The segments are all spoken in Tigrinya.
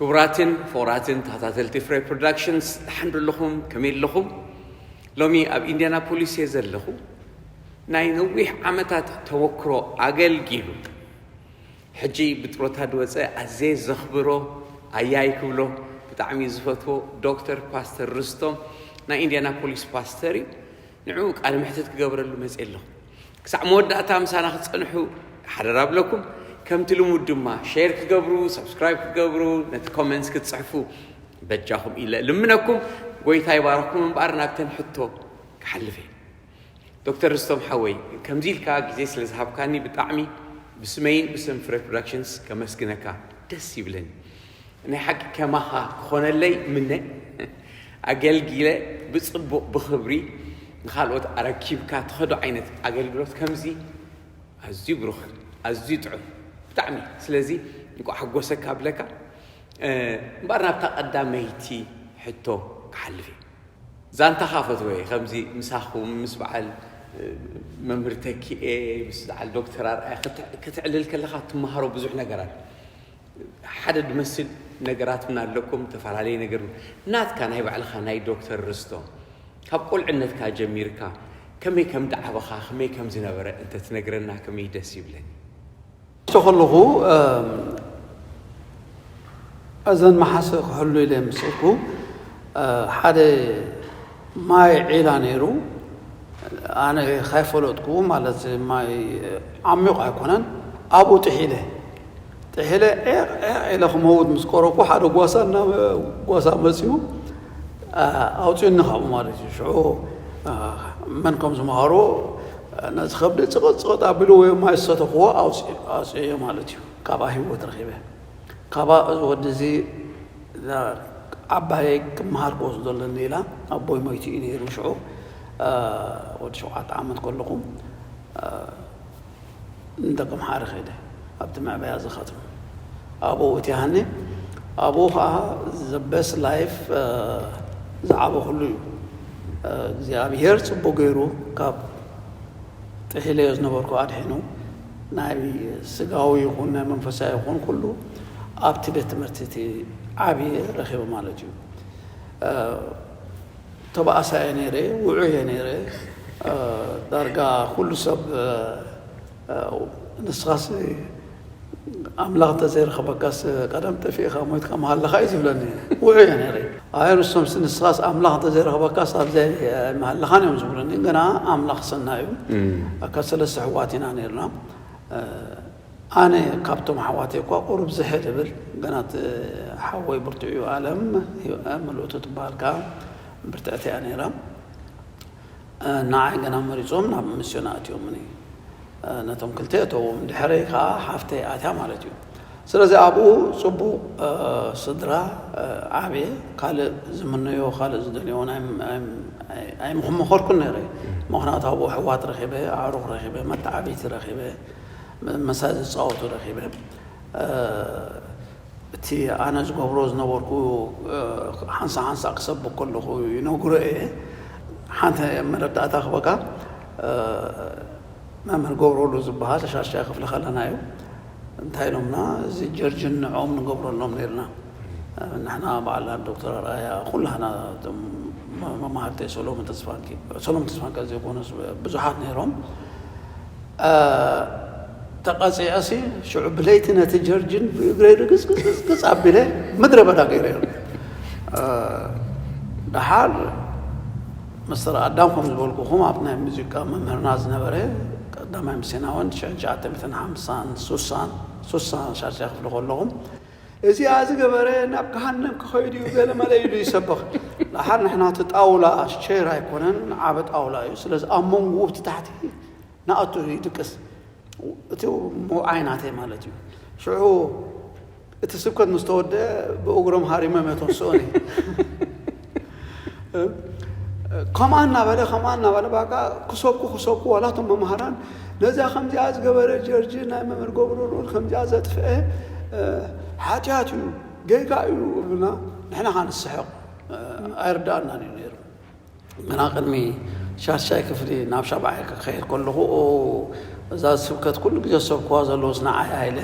ክቡራትን ፍቑራትን ተኸታተልቲ ፍሬ ፕሮዳክሽንስ፣ ደሓን ዶ ኣለኹም? ከመይ ኣለኹም? ሎሚ ኣብ ኢንዲያናፖሊስ እየ ዘለኹ። ናይ ነዊሕ ዓመታት ተመክሮ ኣገልጊሉ፣ ሕጂ ብጥሮታ ዝወፀ፣ ኣዝየ ዘኽብሮ፣ ኣያይ ክብሎ፣ ብጣዕሚ ዝፈትዎ ዶክተር ፓስተር ርስቶም፣ ናይ ኢንዲያናፖሊስ ፓስተር እዩ። ንዑ ቃለ መሕትት ክገብረሉ መፅእ ኣለኹ። ክሳዕ መወዳእታ ምሳና ክትፀንሑ ሓደራ ብለኩም። ከምቲ ልሙድ ድማ ሼር ክገብሩ፣ ሰብስክራይብ ክገብሩ፣ ነቲ ኮመንትስ ክትፅሕፉ በጃኹም ኢለ ልምነኩም። ጎይታ ይባረኩም። እምበኣር ናብተን ሕቶ ክሓልፍ እየ። ዶክተር ርስቶም ሓወይ፣ ከምዚ ኢልካ ግዜ ስለ ዝሃብካኒ ብጣዕሚ ብስመይን ብስም ፍሬ ፕሮዳክሽንስ ከመስግነካ ደስ ይብለኒ። ናይ ሓቂ ከማኻ ክኾነለይ ምነ፣ ኣገልጊለ ብጽቡቕ ብኽብሪ ንኻልኦት ኣረኪብካ ትኸዶ ዓይነት ኣገልግሎት ከምዚ ኣዝዩ ብሩኽ፣ ኣዝዩ ጥዑም፣ ብጣዕሚ። ስለዚ እንቋዕ ሓጎሰካ ብለካ። እምበኣር ናብታ ቀዳመይቲ ሕቶ ክሓልፍ እየ። ዛንታኻ ፈትወ እየ። ከምዚ ምሳኹም ምስ በዓል መምህር ተኪኤ፣ ምስ በዓል ዶክተር ኣርኣያ ክትዕ- ክትዕልል ከለኻ ትመሃሮ ብዙሕ ነገራት። ሓደ ድመስል ነገራት እውን ኣለኩም፣ ተፈላለየ ነገር እውን። ናትካ ናይ ባዕልኻ ናይ ዶክተር ርስቶም፣ ካብ ቁልዕነትካ ጀሚርካ ከመይ ከም ደዓበኻ፣ ከመይ ከም ዝነበረ እንተትነግረና ከመይ ደስ ይብለኒ። ከለኹ እዘን መሓሰ ክሕሉ ኢለ ምስልኩ ሓደ ማይ ዒላ ነይሩ። ኣነ ካይፈለጥኩ ማለት ማይ ዓሚቕ ኣይኮነን። ኣብኡ ጥሒለ ጥሒለ ዒቕ ዒቕ ኢለ ክመውት ምስ ቀረብኩ ሓደ ጓሳ እና ጓሳ መፅዩ ኣውፅኡኒ ካብኡ ማለት እዩ። ሽዑ መን ከም ዝመሃሮ ነዚ ከብዲ ፅቕጥ ፅቕጥ ኣቢሉ ወይ ማይ ዝሰተኽዎ ኣውፅእዮ ማለት እዩ። ካብኣ ህይወት ረኺበ። ካብኣ እዚ ወዲ እዚ ዓባየይ ክመሃር ክወስዶ ኣለኒ ኢላ ኣቦይ ሞይቱ እዩ ነይሩ ሽዑ ወዲ ሸውዓተ ዓመት ከለኹ ንደቂ ኣምሓረ ከይደ ኣብቲ መዕበያ ዝኸትም ኣብኡ እቲ ሃኒ ኣብኡ ከዓ the best life ዝዓበኹሉ እዩ። እግዚኣብሔር ፅቡቅ ገይሩ ካብ ጥሒለዮ ዝነበርኩ ኣድሒኑ ናይ ስጋዊ ይኹን ናይ መንፈሳዊ ይኹን ኩሉ ኣብቲ ቤት ትምህርቲ እቲ ዓብየ ረኺበ ማለት እዩ። ተባእሳ እየ ነይረ፣ ውዑይ እየ ነይረ። ዳርጋ ኩሉ ሰብ ንስኻስ ኣምላኽ እንተዘይረኸበካስ ቀደም ጠፊእኻ ሞይትካ ምሃለኻ እዩ ዝብለኒ። ውዑይ እየ ነይረ። ኣይ ንሶምስ ንስኻስ ኣምላኽ እንተዘይረኸበካስ ኣብዘይ ምሃለኻን እዮም ዝብሉኒ። ግና ኣምላኽ ሰናይ እዩ። ኣካል ሰለስተ ኣሕዋት ኢና ነይርና። ኣነ ካብቶም ኣሕዋተይ እኳ ቁሩብ ዝሕል እብል፣ ግና እቲ ሓወይ ብርቱዕ እዩ። ኣለም ምልእቱ ትበሃል ከኣ ብርትዕቲ እያ ነይራ። ንዓይ ግና መሪጾም ናብ ሚስዮን ኣእትዮምኒ። ነቶም ክልተ እተዎም፣ ድሕረይ ከኣ ሓፍተይ ኣትያ ማለት እዩ። ስለዚ ኣብኡ ጽቡቕ ስድራ ዓብየ፣ ካልእ ዝምነዮ ካልእ ዝደልዮ እውን ኣይምኽመኸርኩን ነይረ። ምኽንያቱ ኣብኡ ኣሕዋት ረኺበ፣ ኣዕሩኽ ረኺበ፣ መተዓብይቲ ረኺበ፣ ምሳይ ዝጻወቱ ረኺበ። እቲ ኣነ ዝገብሮ ዝነበርኩ ሓንሳ ሓንሳ ክሰብክ ከለኹ ይነግሮ እየ። ሓንቲ መረዳእታ ክበካ መምህር ገብረሉ ዝበሃል ሻሻይ ክፍሊ ከለና እዩ። እንታይ ኢሎምና እዚ ጀርጅን ንዕኦም ንገብረሎም ነርና። ንሕና በዓልና ዶክተር ኣርኣያ ኩላህና መማህርተይ ሰሎሞን ተስፋንኪ ሰሎሞን ተስፋንኪ ዘይኮነስ ብዙሓት ነይሮም። ተቐፂዐሲ ሽዑ ብለይቲ ነቲ ጀርጅን ብእግረይ ርግፅግፅግፅ ኣቢለ ምድረ በዳ ገይረዮ። ደሓር መስተር ኣዳም ከም ዝበልኩኹም ኣብ ናይ ሙዚቃ መምህርና ዝነበረ ቀዳማይ ሚስዮናውን ትሽዓን ትሽዓተ ሚእትን ሓምሳን ሱሳን ሱሳን ሻሻ ክፍሊ ከለኹም እዚኣ ዝገበረ ናብ ገሃነም ክኸይድ እዩ ገለ መለ ኢሉ ይሰብኽ። ደሓር ንሕና እቲ ጣውላ ሸር ኣይኮነን ዓበ ጣውላ እዩ። ስለዚ ኣብ መንጎ እቲ ታሕቲ ንኣቱ ይድቅስ እቲ መውዓይ ናተይ ማለት እዩ። ሽዑ እቲ ስብከት ምስ ተወደአ ብእግሮም ሃሪሞም እየ ተወስኦኒ። ከምኣ እናበለ ከምኣ እናበለ ባካ ክሰብኩ ክሰብኩ ዋላ እቶም መምሃራን ነዚኣ ከምዚኣ ዝገበረ ጀርጂ ናይ መምህር ገብሩ ልኡል ከምዚኣ ዘጥፍአ ሓጢኣት እዩ ጌጋ እዩ እብሉና። ንሕና ካ ንስሕቕ ኣይርዳእናን እዩ ነይሩ። ግና ቅድሚ ሻድሻይ ክፍሊ ናብ ሻብዓይ ክኸይድ ከለኹ እዛ ስብከት ኩሉ ግዜ ዝሰብክዋ ዘለውስ ንዓይ ኢለ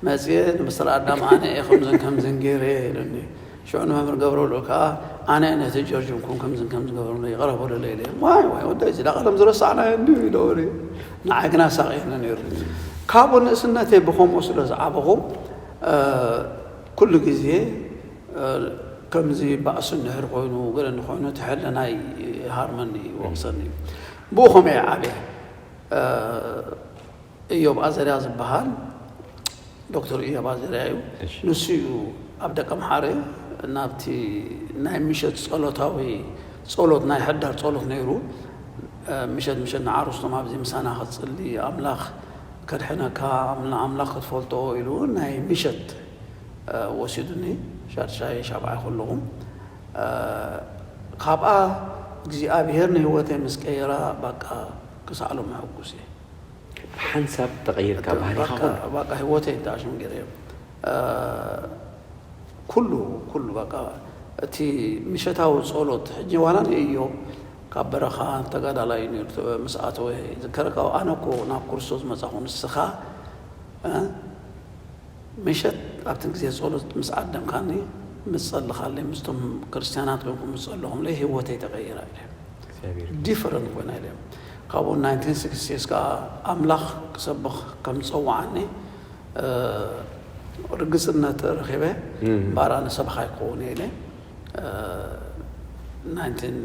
መፅየ ንምስተር ኣዳም ኣነ እየ ከምዝን ከምዝን ገይረ ኢሉኒ። ሽዑ ንመምህር ገብረሉ ከዓ ኣነ እየ ነቲ ጀርጅንኩም ከምዝን ከምዝን ገብረሉ ይቕረበሉ ኢለ። ዋይ ዋይ ወደ እዚ ዳቐለም ዝረሳዕና እንዲ ኢለወሪ። ንዓይ ግና ሳቕ የለ ነይሩ። ካብኡ ንእስነተይ ብኸምኡ ስለ ዝዓበኹ ኩሉ ግዜ ከምዚ ባእሱ እንድሕር ኮይኑ ገለ እንድኮይኑ እቲ ሕልናይ ይሃርመኒ ይወቕሰኒ። ብኡ ከምኡ እየ ዓብየ። እዮብ ኣዘርያ ዝበሃል ዶክተር እዮብ ኣዘርያ እዩ። ንሱ እዩ ኣብ ደቀምሓረ ናብቲ ናይ ምሸት ጸሎታዊ ጸሎት ናይ ሕዳር ጸሎት ነይሩ። ምሸት ምሸት ንዓርስቶም ኣብዚ ምሳና ክትጽሊ ኣምላኽ ከድሕነካ ኣምላኽ ክትፈልጦ ኢሉ ናይ ምሸት ወሲዱኒ ሻድሻይ ሻብዓይ ከለኹ ካብኣ እግዚኣብሔር ንህይወተይ ምስ ቀየራ ባቃ ክሳዕሎ መሐጉስ እየ። ብሓንሳብ ተቐይርካ ባህሪኻ ኩሉ ባቃ ህይወተይ እንዳ ሽም ገይረ እዮም ኩሉ ኩሉ በቃ እቲ ምሸታዊ ጸሎት ሕጂ ዋላ ንእዮ ካብ በረኻ ተጋዳላይ ነይሩ ምስ ኣተወ ዝከረካ ኣነ እኮ ናብ ክርስቶስ መጻኹ ንስኻ ምሸት ኣብቲ ግዜ ጸሎት ምስ ዓደምካኒ ምስ ጸልኻለይ ምስቶም ክርስትያናት ኮንኩም ምስ ጸለኹምለይ ህይወተይ ተቐይራ ኢለ ዲፈረንት ኮይና ኢለ ካብኡ ናይንቲን ሲክስቲስ ከዓ ኣምላኽ ክሰብኽ ከም ዝጸዋዓኒ ርግጽነት ረኺበ እምበኣር ኣነ ሰብኻ ኣይክኸውን ኢለ ናይንቲን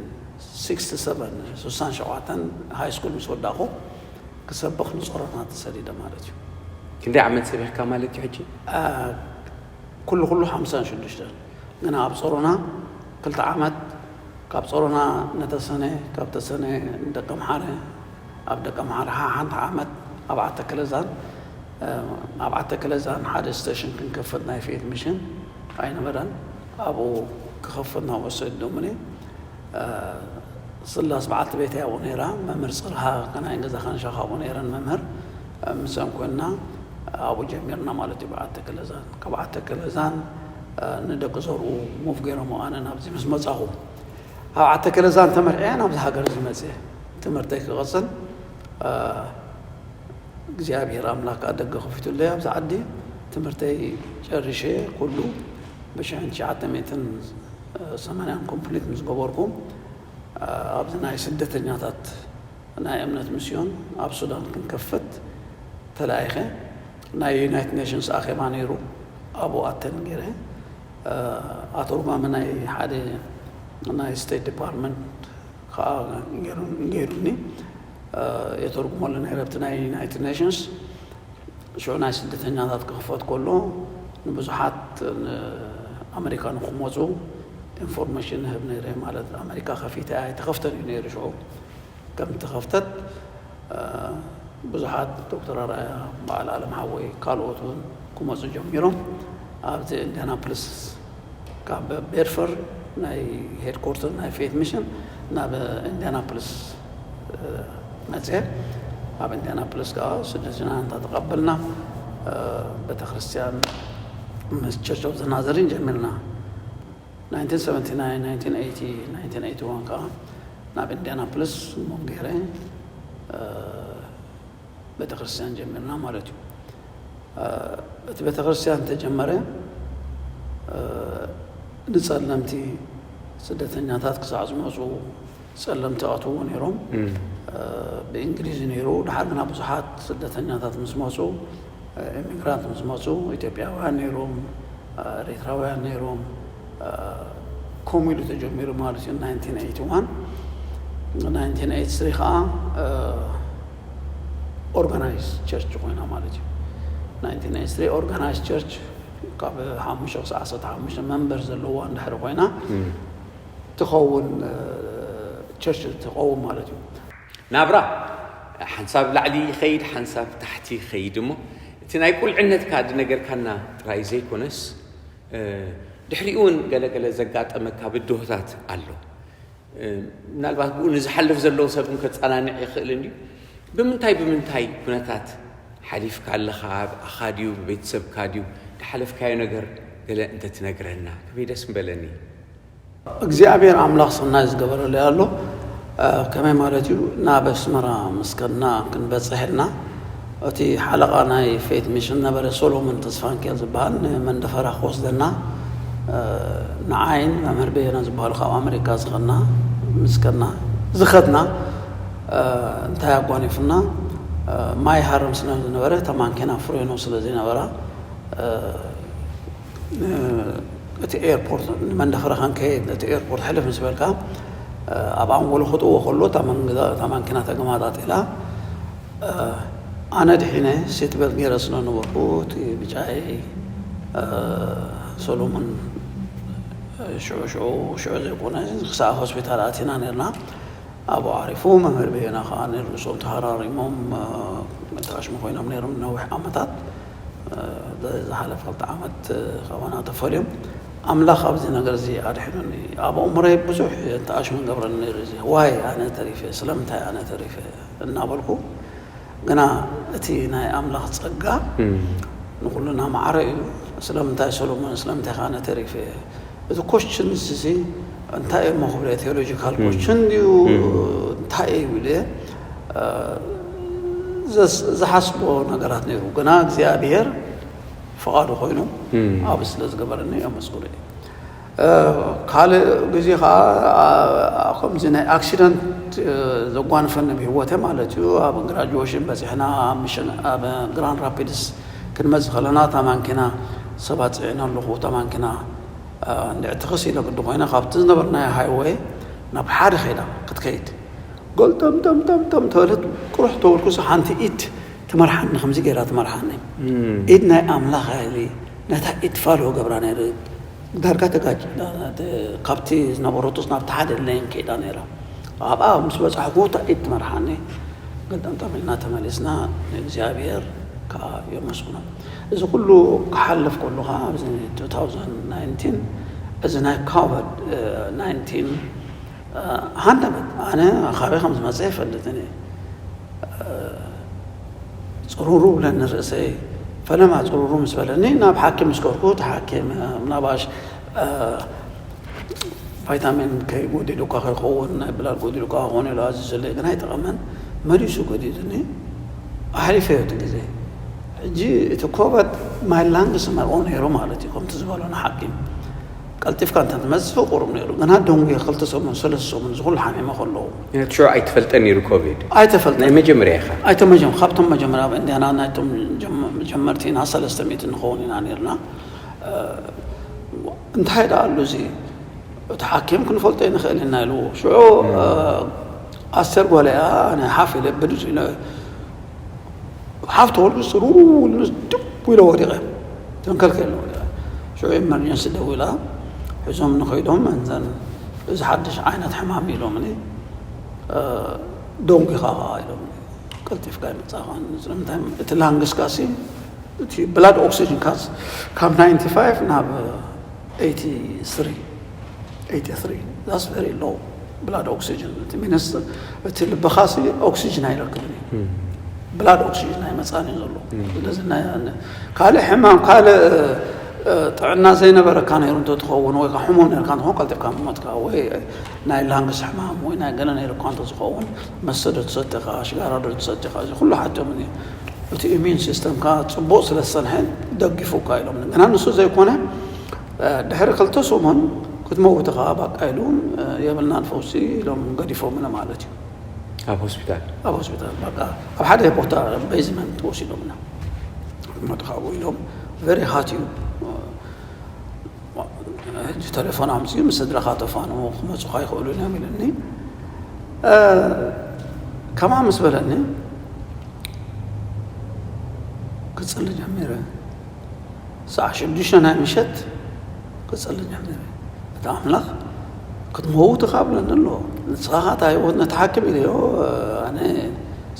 ሲክስቲ ሰቨን ስሳን ሸውዓተን ሃይ ስኩል ምስ ወዳእኹ ክሰብኽ ንጾሮና ተሰዲደ ማለት እዩ። ክንደይ ዓመት ሰቢኽካ ማለት እዩ ሕጂ? ኩሉ ኩሉ ሓምሳን ሽዱሽተን ግና ኣብ ጾሮና ክልተ ዓመት ካብ ጾሮና ንተሰነ ካብ ተሰነ ንደቀምሓረ ኣብ ደቀምሓረ ሓንቲ ዓመት ኣብ ዓተክለዛን ኣብ ዓተክለዛን ሓደ ስቴሽን ክንከፍት ናይ ፌት ሚሽን ኣይነበረን። ኣብኡ ክኸፍት ናብኡ ሰዲዶምኒ። ስላስ በዓልቲ ቤተይ ኣብኡ ነይራ፣ መምህር ጽርሃ ከናይ ገዛ ካንሻ ካብኡ ነይረን መምህር ምስአን ኮይንና ኣብኡ ጀሚርና ማለት እዩ። በዓተ ክለዛን ካብ ዓተ ክለዛን ንደቂ ዘርኡ ሙቭ ገይሮም ኣነ ናብዚ ምስ መጻኹ ኣብ ዓተ ክለዛን ተመርዕየ ናብዚ ሃገር እዚ መጽየ ትምህርተይ ክቐጽል እግዚኣብሔር ኣምላክ ከዓ ደገ ከፊቱለይ ኣብዚ ዓዲ ትምህርተይ ጨሪሸ ኩሉ ብሽሕን ትሽዓተ ሚእትን ሰማንያን ኮምፕሊት ምስ ገበርኩ ኣብዚ ናይ ስደተኛታት ናይ እምነት ሚስዮን ኣብ ሱዳን ክንከፍት ተላኢኸ ናይ ዩናይትድ ኔሽንስ ኣኼባ ነይሩ ኣብኡ ኣተን ገይረ ኣተርጓሚ ናይ ሓደ ናይ ስቴት ዲፓርትመንት ከዓ ገይሩኒ የተርጉመሉ ነይረ ኣብቲ ናይ ዩናይትድ ኔሽንስ ሽዑ ናይ ስደተኛታት ክኽፈት ከሎ ንብዙሓት ኣመሪካ ንክመፁ ኢንፎርሜሽን ንህብ ነይረ ማለት ኣመሪካ ከፊተ ኣይተኸፍተን እዩ ነይሩ ሽዑ ከም ተኸፍተት ብዙሓት ዶክተር ኣርኣያ በዓል ኣለም ሓወይ ካልኦት እውን ክመፁ ጀሚሮም ኣብዚ ኢንዲያናፖሊስ ካብ ቤድፈር ናይ ሄድኮርተር ናይ ፌት ሚሽን ናብ ኢንዲያናፖሊስ መፅአ ኣብ ኢንዲያናፖሊስ ከዓ ስደትና እንተተቐበልና ቤተክርስትያን ምስ ቸርች ኦፍ ዘናዘሪን ጀሚርና 1979 1981 ከዓ ናብ ኢንዲያናፖሊስ ሙቭ ገይረ ቤተክርስትያን ጀሚርና ማለት እዩ። እቲ ቤተክርስትያን ተጀመረ ንጸለምቲ ስደተኛታት ክሳዕ ዝመፁ ጸለምቲ ኣትዉ ነይሮም። ብእንግሊዝ ነይሩ። ድሓር ግና ብዙሓት ስደተኛታት ምስ መፁ ኢሚግራንት ምስ መፁ ኢትዮጵያውያን ነይሮም፣ ኤሪትራውያን ነይሮም። ከምኡ ኢሉ ተጀሚሩ ማለት እዩ። 1981 1983 ከዓ ኦርጋናይዝ ቸርች ኮይና ማለት እዩ። 1983 ኦርጋናይዝ ቸርች ካብ ሓሙሽተ ክሳዕ ዓሰርተ ሓሙሽተ መንበር ዘለዋ እንድሕሪ ኮይና ትኸውን ቸርች ትኸውን ማለት እዩ። ናብራ ሓንሳብ ላዕሊ ይኸይድ፣ ሓንሳብ ታሕቲ ይኸይድ እሞ እቲ ናይ ቁልዕነትካ ዝነገርካና ጥራይ ዘይኮነስ ድሕሪኡ እውን ገለገለ ዘጋጠመካ ብድሆታት ኣሎ። ምናልባት ብኡ ንዝሓልፍ ዘሎ ሰብ እውን ከጸናንዕ ይኽእል እንድዩ። ብምንታይ ብምንታይ ኩነታት ሓሊፍካ ኣለኻ? ብኣኻ ድዩ ብቤተሰብካ ድዩ ዝሓለፍካዮ ነገር ገለ እንተትነግረና ከመይ ደስ ምበለኒ። እግዚኣብሔር ኣምላኽ ሰናይ ዝገበረለይ ኣሎ። ከመይ ማለት እዩ ናብ ኣስመራ ምስ ከድና ክንበጽሕ ኢልና እቲ ሓለቓ ናይ ፌት ሚሽን ነበረ፣ ሶሎሞን ተስፋንኪኤል ዝበሃል፣ ንመንደፈራ ክወስደና፣ እ፣ ንዓይን መምህር በየነ ዝበሃሉ ካብ ኣመሪካ ዝኸና ምስከና ዝኸድና፣ እ፣ እንታይ ኣጓኒፉና፣ እ፣ ማይ ሃርም ስለ ዝነበረ፣ እታ ማንኪና ፍሬኖ ስለ ዘይነበራ፣ እ፣ እ፣ እቲ ኤርፖርት ንመንደፈራ ክንከይድ፣ እቲ ኤርፖርት ሕልፍ ምስ በልካ፣ እ፣ ኣብ ኣንጎሎ ክጥዎ ከሎ፣ እታ መንግዛ-፣ እታ ማንኪና ተገማጣጢላ፣ እ፣ ኣነ ድሒነ ሴት ቤልት ገይረ ስለ ነበርኩ፣ እቲ ብጫይ፣ እ፣ ሰሎሞን፣ እ፣ ሽዑ፣ ሽዑ፣ ሽዑ ዘይኮነ፣ ክሳዕ ሆስፒታል ኣቲና ነርና። ኣብኡ ዓሪፉ። መምህር በየነ ከኣ ንርእሶም ተሃራሪሞም፣ እ፣ ተኣሽሙ ኮይኖም ነይሮም ነዊሕ ዓመታት። እ፣ ዝሓለፈ ክልተ ዓመት፣ እ፣ ካባና ተፈልዮም። ኣምላኽ ኣብዚ ነገር እዚ ኣድሒኑኒ። ኣብ ኣእምሮይ ብዙሕ ተኣሽሙ ይገብረኒ ነይሩ እዚ። ዋይ ኣነ ተሪፈ፣ ስለምንታይ ኣነ ተሪፈ እናበልኩ። ግና እቲ ናይ ኣምላኽ ጸጋ እም። ንኹልና ማዕረ እዩ። ስለምንታይ ሰሎሞን፣ ስለምንታይ ከኣ ኣነ ተሪፈ? እቲ ኮስችን እዚ እንታይ እሞ ክብለ፣ ቴዎሎጂካል እም። ኮስችን ድዩ? እም። እንታይ እዩ ኢለ፣ እ፣ ዘስ-፣ ዝሓስቦ ነገራት ነይሩ። ግና እግዚኣብሔር ፍቓዱ ኮይኑ እም። ኣብ ስለ ዝገበረኒ የመስግኖ እየ። እ፣ ካልእ ግዜ ኸዓ፣ ኣ-፣ ከምዚ ናይ ኣክሲደንት፣ እ፣ ዘጓንፈኒ ብህይወተ ማለት እዩ። ኣብ ግራጁዌሽን በጺሕና፣ ኣብ ሚሽን፣ ኣብ ግራንድ ራፒድስ ክንመጽእ ከለና፣ እታ ማንኪና ሰባት ጽዒነ ኣለኹ። እታ ማንኪና፣ እ፣ እንድዒ ትኽስ ኢለ ግዲ ኮይነ፣ ካብቲ ዝነበርናዮ ሃይወይ ናብ ሓደ ኸይዳ ክትከይድ፣ ጎልጠምጠምጠምጠም ተበለት። ቁሩሕ ተበልኩስ ሓንቲ ኢድ ትመርሓኒ፣ ከምዚ ገይራ ትመርሓኒ። እም። ኢድ ናይ ኣምላኽ ሃይሊ ነታ ኢድ ፋሎ ገብራ ነይሩ። ዳርጋ ተጋጭ-፣ ካብቲ ዝነበረቶስ ናብቲ ሓደ ሌን ከይዳ ነይራ። ኣብኣ ምስ በጻሕኩ እታ ኢድ ትመርሓኒ። ገልጠምጠም ኢልና ተመሊስና፣ ንእግዚኣብሔር ከኣ የመስግኖ። እዚ ኩሉ ክሓልፍ ከሎ ከኣ ኣብዚ ቱ ታውዘንድ ናይንቲን፣ እዚ ናይ ኮቪድ ናይንቲን፣ እ፣ ሃንደበት፣ ኣነ ካበይ ከም ዝመጸ ኣይፈልጥን እየ። እ፣ ጽሩሩ ብለኒ ርእሰይ፣ ፈለማ ጽሩሩ ምስ በለኒ፣ ናብ ሓኪም ምስ ከድኩ፣ እቲ ሓኪም፣ እ፣ ምናባሽ፣ እ፣ ቫይታሚን ከይ ጎዲሉካ ከይኸውን፣ ናይ ብላድ ጎዲሉካ ክኸውን ኢሉ ኣዚዙለይ፣ ግን ኣይጠቐመን። መሊሱ ገዲዱኒ፣ ኣሕሊፈዮ እቲ ግዜ። ሕጂ እቲ ኮበት ማይ ላንግስ መርኦ ነይሩ ማለት እዩ፣ ከምቲ ዝበሉና ሓኪም። ቀልጢፍካ እንተ ትመጽእ ቁሩብ ነይሩ፣ ግና ደንጉየ ክልተ ሰሙን፣ ሰለስተ ሰሙን፣ እዚ ኩሉ ሓሚመ ከለዉ። ምኽንያቱ ሽዑ ኣይትፈልጠን ነይሩ ኮቪድ። ኣይተፈልጠን። ናይ መጀመርያ ኢኻ? ኣይተ መጀም-፣ ካብቶም መጀመርያ ኣብ እንዲያና ናይቶም ጀም-፣ ጀመርቲ ኢና፣ ሰለስተ ሚእቲ ንኸውን ኢና ነይርና። እ፣ እንታይ ደኣ ኣሉ እዚ? እቲ ሓኪም ክንፈልጦ ኣይንኽእል ኢና ኢልዎ። ሽዑ፣ እም። እ፣ ኣስተር ጓለይ እያ፣ ኣነ ሓፍ ኢለ ብድድ ኢለ ሓፍ ተበልኩ፣ ስሩ ኢሉ ድው ኢለ ወዲቐ። ተንከልከል ኢለ ወዲቐ። ሽዑ ኤመርጀንሲ ደዊላ፣ ሒዞም ንኸይዶም፣ እንዘን እዚ ሓድሽ ዓይነት ሕማም ኢሎምኒ፣ እ፣ ደንጒኻ ኸዓ ኢሎምኒ። ቀልጢፍካ ይመጻኻን፣ ስለምንታይ እቲ ላንግስካሲ፣ እቲ ብላድ ኦክሲጅን ካስ ካብ ናይንቲ ፋይቭ ናብ ኤይቲ ስሪ፣ ኤይቲ ስሪ፣ that's very low blood oxygen። እቲ ሚንስ፣ እቲ ልብኻሲ ኦክሲጅን ኣይረክብን እዩ። እም። ብላድ ኦክሲጅን ኣይመጻን እዩ ዘሎ። እም። ስለዚ ናይ፣ ካልእ ሕማም፣ ካልእ፣ እ፣ ጥዕና ዘይነበረካ ነይሩ እንተትኸውን፣ ወይ ከዓ ሕሙም ነርካ እንተኾን፣ ቀልጢፍካ ምሞትካ፣ ወይ ናይ ላንግስ ሕማም፣ ወይ ናይ ገለ ነይሩ እኳ እንተዝኸውን፣ መስተ ዶ ትሰቲ ኢኻ፣ ሽጋራ ዶ ትሰቲ ኢኻ፣ እዚ ኩሉ ሓትዮም እዩ። እቲ ኢሚዩን ሲስተምካ ጽቡቕ ስለ ዝጸንሐ፣ ደጊፉካ ኢሎም። ግና ንሱ ዘይኮነ፣ እ፣ ድሕሪ ክልተ ሰሙን ክትመውት ኢኻ፣ በቃ ኢሉ፣ እ፣ የብልናን ፈውሲ ኢሎም ገዲፎምና ማለት እዩ። ኣብ ሆስፒታል? ኣብ ሆስፒታል፣ በቃ ኣብ ሓደ ቦታ ቤዝመንት ወሲዶምና። ክትመጡ ካብኡ ኢሎም፣ ቨሪ ሃት እዩ። ሕጂ ተሌፎን ኣምፅኡ፣ ምስ ስድራኻ ተፋንዎ፣ ክመፁኻ ይኽእሉ እዮም ኢሉኒ። እ፣ ከምኣ ምስ በለኒ፣ ክፅሊ ጀሚረ። ሰዓት ሽዱሽተ ናይ ምሸት ክጽሊ ጀሚረ። እቲ ኣምላኽ ክትመውት ኢኻ ብለኒ ኣሎ። ንስኻ ኸኣ እንታይ፣ ነቲ ሓኪም ኢለዮ፣ ኣነ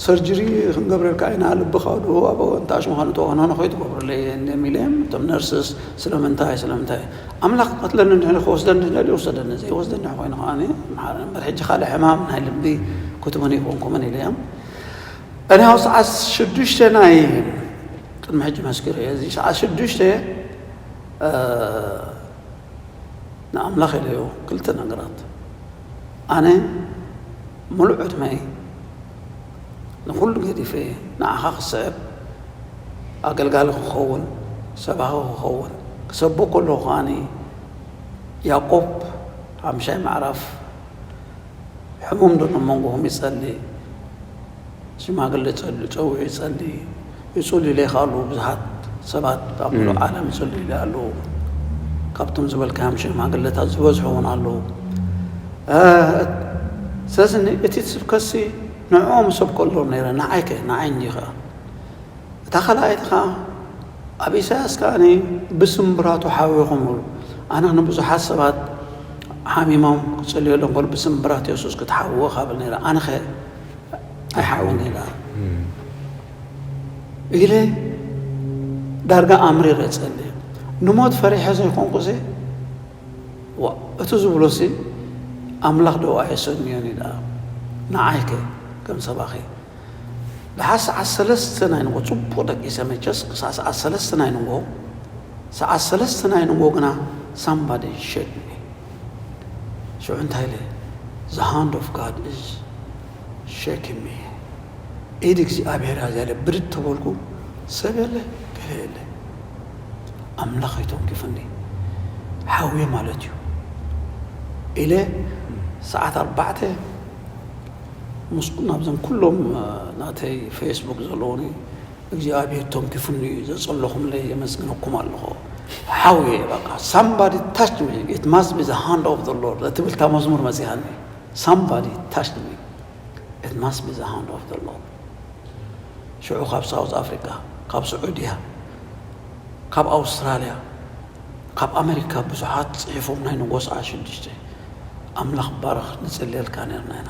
ሰርጀሪ ክንገብረልካ ኢና፣ ልብኻ ዶ ኣብ እንታሽ ምዃኑ ተዋህኖ ንኸይትገብረለይ እንድዮም ኢለዮም። እቶም ነርስስ ስለምንታይ፣ ስለምንታይ? ኣምላኽ ክቐትለኒ እንድሕሪ ክወስደኒ እንድሕሪ ይውሰደኒ፣ ዘይወስደኒ ኮይኑ ኸኣ ኣነ ምሓረኒ እምበር፣ ሕጂ ካልእ ሕማም ናይ ልቢ ክትቡኒ ኣይኮንኩምን ኢለዮም። እኔ ኣብ ሰዓት ሽዱሽተ ናይ ቅድሚ ሕጂ መስኪረ እየ። እዚ ሰዓት ሽዱሽተ፣ እ፣ ንኣምላኽ ኢለዮ ክልተ ነገራት። ኣነ ምሉእ ዕድመይ ንኹሉ ገዲፈ ንዓኻ ክስዕብ፣ ኣገልጋሊ ክኸውን፣ ሰባኺ ክኸውን። ክሰብኽ ከለኹ ከኣኒ ያዕቆብ ሓምሻይ ምዕራፍ ሕሙም ዶ ኣብ መንጎኹም ይጸሊ፣ ሽማግለ ጸል-፣ ጸዊዑ ይጸሊ፣ ይጹል ኢለ ከኣሉ ብዙሓት ሰባት ኣብ ምሉእ ዓለም ይጽሉ ኢለ ኣለዉ። ካብቶም ዝበልካዮም ሽማግለታት ዝበዝሑ እውን ኣለዉ። እ፣ ስለዚ ን-፣ እቲ ስብከትሲ ንዕኦም ሰብከሎም ነይረ፣ ንዓይ ከ፣ ንዓይ እንዲዩ ከኣ። እታ ካልኣይቲ ከኣ ኣብ ኢሳያስ ከኣ ብስምብራቱ ሓዊኹም ይብሉ። ኣነ ንብዙሓት ሰባት ሓሚሞም ክጽልየሎም ከሎ ብስምብራት የሱስ ክትሓውኽ ብል ነይረ። ኣነኸ ኣይሓውን ኢላ ኢለ ዳርጋ ኣምሪረ ጸልየ። ንሞት ፈሪሐ ዘይኮንኩሲ፣ ዋ፣ እቲ ዝብሎሲ ኣምላኽ ደው ኣየሰንዮን እዩ ደኣ። ንዓይከ ከም ሰባኺ ደሓር ሰዓት ሰለስተ ናይ ንጎ ጽቡቕ ደቂሰ መቸስ፣ ክሳዕ ሰዓት ሰለስተ ናይ ንጎ፣ ሰዓት ሰለስተ ናይ ንጎ ግና somebody shake me። ሽዑ እንታይ ኢለ? The hand of God is shaking me። ኢድ እግዚኣብሔር እያ ዝያለ ብድድ ተበልኩ፣ ሰብ የለ፣ ገለ የለ። ኣምላኽ ኣይተንኪፉኒ። ሓውየ ማለት እዩ ኢለ ሰዓት ኣርባዕተ ምስ ናብዞም ኩሎም፣ እ፣ ናተይ ፌስቡክ ዘለዉኒ እግዚኣብሔር ተንኪፉኒ እዩ፣ ዘጸለኹምለይ የመስግነኩም ኣለኹ። ሓውየ በቃ፣ somebody touch me, it must be the hand of the Lord እትብል እታ መዝሙር መጺኣኒ። Somebody touch me, it must be the hand of the Lord። ሽዑ ካብ ሳውዝ ኣፍሪቃ፣ ካብ ስዑድያ፣ ካብ ኣውስትራልያ፣ ካብ ኣመሪካ ብዙሓት ጽሒፎም ናይ ንጎ ሰዓት ሽዱሽተ ኣምላኽ ባረኽ ንጽልየልካ ነርና ኢና።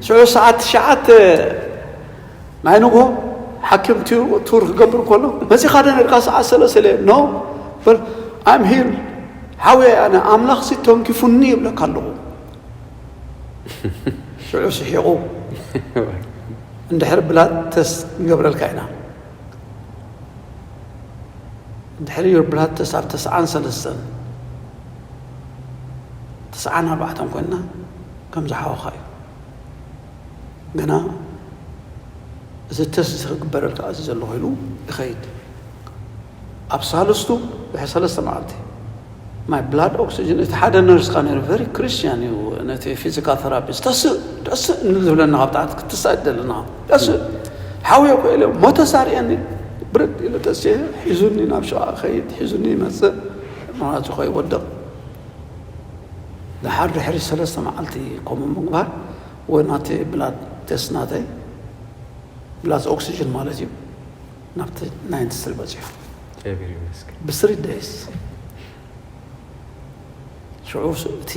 ሽዑ ሰዓት ትሽዓተ ናይ ንጎ ሓኪም ቱ-፣ ቱር ክገብር ከሎ፣ "መጺኻ ዶ ነርካ ሰዓት ሰለስተ?" ኢለ፣ "No, but I'm here." ሓውየ ኣነ ኣምላኽሲ ተንኪፉኒ ይብለካ ኣለኹ። ሽዑ ስሒቑ፣ "እንድሕር ብላድ ተስት ንገብረልካ ኢና። እንድሕር ዩር ብላድ ተስት ኣብ ተስዓን ሰለስተን፣ ተስዓን ኣርባዕተን ኮይንና ከም ዝሓወኻ እዩ። ግና እዚ ተስት ክግበረልካ ኣዚዘ ኣለኹ" ኢሉ ይኸይድ። ኣብ ሳልስቱ ድሕሪ ሰለስተ መዓልቲ፣ my blood oxygen፣ እቲ ሓደ ነርስ ከኣ ነይሩ፣ very Christian እዩ፣ ነቲ ፊዚካል ቴራፒስት፣ "ተስእ፣ ተስእ" እንዝብለና፣ ካብ ታሕቲ ክትስእ ኣይደለና። "ተስእ፣ ሓውየ እኮ" ኢለ፣ ሞተ ሳርየኒ፣ ብርድ ኢለ ተስየ፣ ሒዙኒ ናብ ሽቓ ከይድ፣ ሒዙኒ ይመጽእ፣ ማለት ከይወድቕ። ደሓር ድሕሪ ሰለስተ መዓልቲ ከምኡ ምግባር፣ ወይ ናቲ ብላድ ቴስት ናተይ፣ ብላድ ኦክሲጅን ማለት እዩ፣ ናብቲ ናይንቲ ስሪ በጺሑ። እግዚኣብሔር ይመስገን። ብስሪ ደይስ ሽዑ ስ-፣ እቲ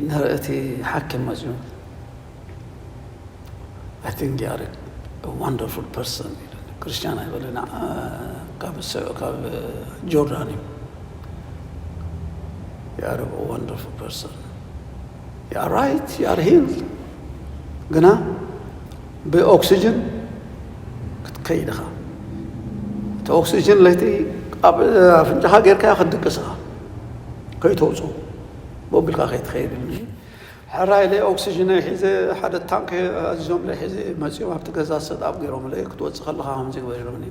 ነ-፣ እቲ ሓኪም መጺኡ፣ "I think you are a wonderful person" ኢሉኒ። ክርስቲያን ኣይበለና፣ እ፣ ካብ ስ-፣ ካብ ጆርዳን እዩ። "You are a wonderful person. You are right, you are healed." ግና ብኦክሲጅን ክትከይድ ኢኻ። እቲ ኦክሲጅን ለይቲ ኣብ ኣፍንጫኻ ጌርካዮ ክትድቅስ ኢኻ። ከይተውፅኦ፣ ቦቢልካ ከይትኸይድ ኢሉኒ። ሕራይ ኢለ ኦክሲጅነይ ሒዘ፣ ሓደ ታንክ ኣዚዞምለይ ሒዘ መፂኦም ኣብቲ ገዛ ሰጣብ ገይሮምለይ፣ ክትወፅእ ከለኻ ከምዚ ግበር ኢሎምኒ።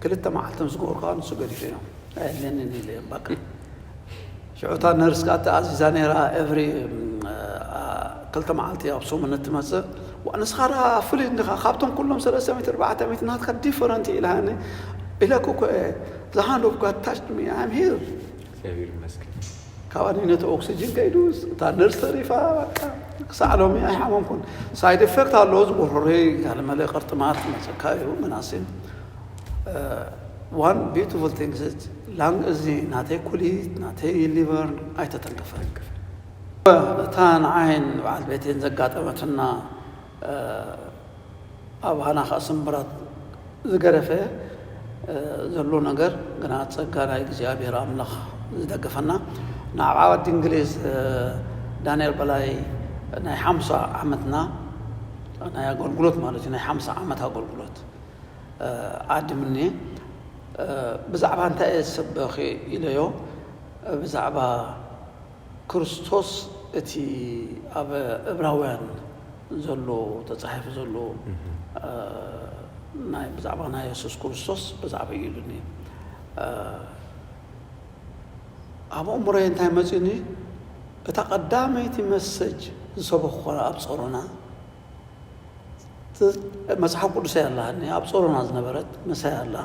ክልተ መዓልቲ ምስ ገበርኩ ንሱ ገዲፈዮ። ኣየድልየንን ኢለ እየ በቃ። ሽዑ እታ ነርስ ከኣ ተኣዚዛ ነይራ፣ ኤቭሪ፣ ም፣ ኣ፣ ክልተ መዓልቲ ኣብ ሰሙን እትመጽእ። "ዋ፣ ንስኻ ደኣ ፍሉይ እንዲኻ፣ ካብቶም ኩሎም ሰለስተ ሚእቲ ኣርባዕተ ሚእቲ ናትካ ዲፈረንት እዩ" ኢላኒ። ኢለኩ እኮ እየ፣ "The hand of God touched me, I am healed." እግዚኣብሔር ይመስገን። ካብኣኒ ነቲ ኦክሲጅን ከይዱ፣ እታ ነርስ ተሪፋ፣ በቃ፣ ክሳዕ ሎሚ ኣይሓመምኩን። ሳይድ ኢፌክት ኣለዎ፣ እዚ ጎሮሮይ ያለ መለ ቅርጥማት ይመጸካ እዩ፣ ምናሴ። እ፣ one beautiful thing is ላንግ፣ እዚ ናተይ ኩሊት፣ ናተይ ሊቨር ኣይተተንከፈን። እታ ንዓይን በዓል ቤቴን ዘጋጠመትና፣ እ፣ ኣብ ሃናኻ ስምብራት ዝገደፈ፣ እ፣ ዘሎ ነገር ግና ጸጋ ናይ እግዚኣብሔር ኣምላኽ ዝደገፈና። ንዓብ ዓወት እንግሊዝ፣ እ፣ ዳንኤል በላይ ናይ ሓምሳ ዓመትና ናይ ኣገልግሎት ማለት እዩ፣ ናይ ሓምሳ ዓመት ኣገልግሎት፣ እ፣ ዓዲምኒ። እ፣ ብዛዕባ እንታይ እየ ዝሰብኽ ኢለዮ፣ ብዛዕባ ክርስቶስ እቲ ኣብ እብራውያን ዘሎ ተጻሒፉ ዘሎ፣ እህ። እ፣ ናይ ብዛዕባ ናይ የሱስ ክርስቶስ ብዛዕባ እዩ ኢሉኒ። ኣብ ኣእምሮየ እንታይ መፂኡኒ? እታ ቀዳመይቲ መሰጅ ዝሰበኽኳ ኣብ ጸሮና መጽሓፍ ቅዱስ ኣላሃኒ ኣብ ጸሮና ዝነበረት ምሳይ ኣላ።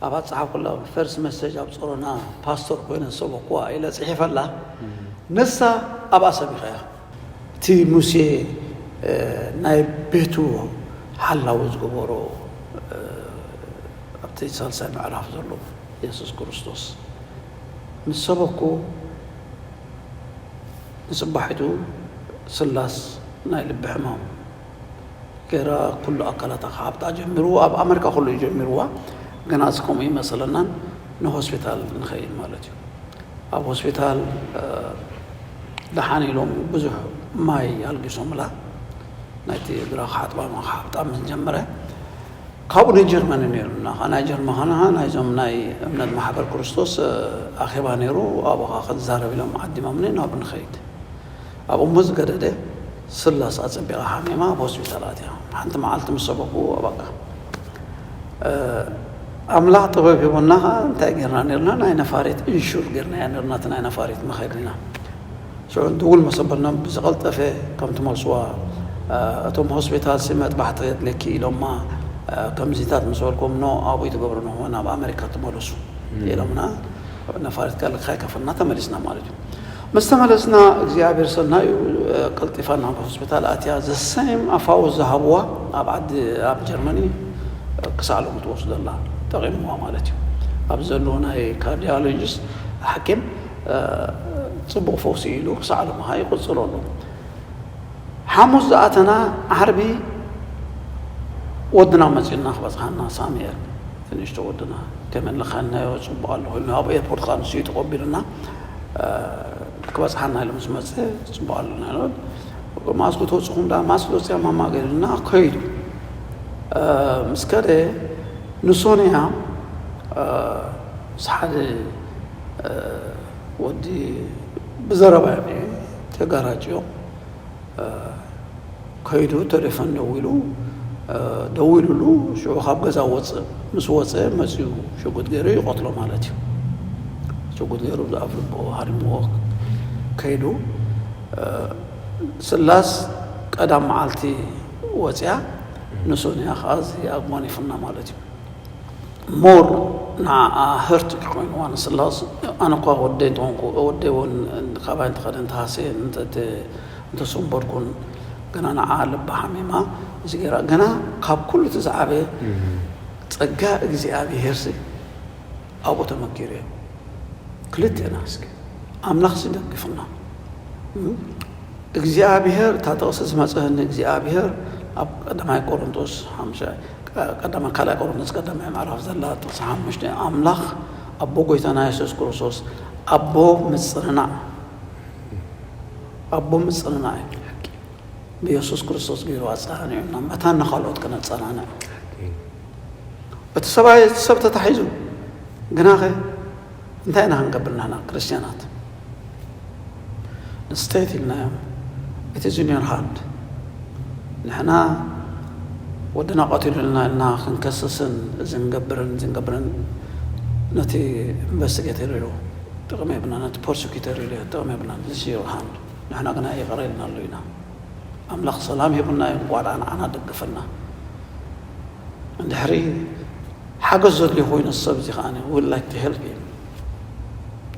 ኣብ ኣጻሓፍኩላ ፈርስት መሰጅ ኣብ ጸሮና ፓስተር ኮይነ ዝሰበኽዋ ኢለ ጽሒፈላ። ንሳ ኣብኣ ሰቢኸያ። እቲ ሙሴ ናይ ቤቱ ሓላዊ ዝገበሮ ኣብቲ ሳልሳይ ምዕራፍ ዘሎ የሱስ ክርስቶስ ምስ ሰበኩ ንጽባሒቱ ስላስ ናይ ልቢ ሕማም ገይራ ኩሉ ኣካላታ ክሓብጣ ጀሚሩ። ኣብ ኣመሪካ ኩሉ እዩ ጀሚርዋ። ግና እዚ ከምኡ ይመሰለናን ንሆስፒታል ንኸይድ ማለት እዩ። ኣብ ሆስፒታል ደሓን ኢሎም ብዙሕ ማይ ኣልጊሶምላ ናይቲ እግራ ክሓጥባ ክሓብጣ ምስ ጀመረ ካብኡ ንጀርመን ነይሩና። ናይ ጀርመን ከና ናይዞም ናይ እምነት ማሕበር ክርስቶስ ኣኼባ ነይሩ። ኣብኡ ከዓ ክንዛረብ ኢሎም ዓዲሞምኒ ናብ ንኸይድ። ኣብኡ እሞ ዝገደደ ስላስ ኣጸቢቓ ሓሚማ ኣብ ሆስፒታል ኣትያ። ሓንቲ መዓልቲ ምስ ሰበኹ ኣበቃ። ኣምላኽ ጥበብ ሂቦና ከዓ እንታይ ጌርና ነርና? ናይ ነፋሪት ኢንሹር ጌርናያ ነርና። እቲ ናይ ነፋሪት መኸድና ሽዑ ድውል መሰበልና ብዝቐልጠፈ ከም ትመልስዋ እቶም ሆስፒታል ሲ መጥባሕቲ የድልየኪ ኢሎማ ከምዚታት ምስ በልኩም ኖ ኣብኡ ትገብሩ ንሆ ናብ ኣሜሪካ ትመለሱ ኢሎምና። ነፋሪት ከልካ ይከፍልና ተመሊስና ማለት እዩ። ምስ ተመለስና እግዚኣብሔር ሰናዩ ቀልጢፋ ናብ ሆስፒታል ኣትያ ዘሰም ኣፋውስ ዝሃብዋ ኣብ ዓዲ ኣብ ጀርመኒ ክሳዕ ሎሚ ትወስዶ ኣላ። ጠቒምዋ ማለት እዩ። ኣብ ዘለዉ ናይ ካርዲዮሎጂስት ሓኪም ጽቡቕ ፈውሲ ኢሉ ክሳዕ ሎሚ ይቕጽሎ ኣሎ። ሓሙስ ዝኣተና ዓርቢ ወድና መጺኡና ክበጽሓና ሳሙኤል ትንሽቶ ወድና ተመለኻናዮ ጽቡቕ ኣሎ ኮይኑ ኣብ ኤርፖርት ከዓ ንሱ ተቐቢሉና ክበጽሓና ኢሉ ምስ መጸ ጽቡቕ ኣለና ኢሉ ማስኩ ተውፅኹም ዳ ማስኩ ተውፅያ ማማ ገይሩና ከይዱ ምስ ከደ ንሶንያ ምስ ሓደ ወዲ ብዘረባ ተጋራጭዮ ከይዱ ተሌፎን ደዊሉ ደዊሉሉ ሽዑ ካብ ገዛ ወፅእ ምስ ወፀ መፅኡ ሽጉጥ ገይሩ ይቐትሎ ማለት እዩ። ሽጉጥ ገይሩ ኣብ ልቦ ሃሪምዎ ከይዱ ስላስ ቀዳም መዓልቲ ወፅያ ንሶንያ ከዓ እዚ ኣጓኒፍና ማለት እዩ። ሞር ንዓኣ ህርት ኮይንዋ ንስላስ ኣነ እኳ ወደይ እንተኾንኩ ወደይ እውን ካባይ እንተኸደ እንተሃሰየ እንተሰንበድኩን ግና ንዓ ልባ ሓሚማ እዚ ገይራ ግና ካብ ኩሉ እቲ ዝዓበየ ጸጋ እግዚኣብሄር ሲ ኣብኡ ተመኪሩ እየ። ክልቴና እስኪ ኣምላኽ ሲ ደግፍና። እግዚኣብሄር እታ ጥቕሲ ዝመፀኒ እግዚኣብሄር ኣብ ቀዳማይ ቆሮንቶስ ሓሙሻይ ቀዳማ ካልኣይ ቆሮንቶስ ቀዳማይ ምዕራፍ ዘላ ጥቕሲ ሓሙሽተ ኣምላኽ ኣቦ ጎይታና የሱስ ክርስቶስ ኣቦ ምፅንናዕ ኣቦ ምፅንናዕ እዩ። ብየሱስ ክርስቶስ ገይሩ ኣፀናኒዑና መታን ንካልኦት ከነፀናንዕ እቲ ሰብኣይ እቲ ሰብ ተታሒዙ ግናኸ እንታይ ኢና ክንገብር ንሕና ክርስትያናት ንስቴት ኢልናዮም እቲ ዩኒየን ሃንድ ንሕና ወድና ቀቲሉልና ኢልና ክንከስስን እዚ ንገብርን እዚ ንገብርን ነቲ ኢንቨስቲጌተር ኢሉ ጥቕሚ የብልና ነቲ ፕሮሲኪተር ኢሉ ጥቕሚ የብልና እዚ ሃንድ ንሕና ግና ይቕረ ኢልና ኣሎ ኢና ኣምላኽ ሰላም ሂቡና እዩ እንቋዕ ንዓና ደገፈና እንድሕሪ ሓገዝ ዘድልዮ ኮይኑ ሰብ እዚ ከዓ we like to help him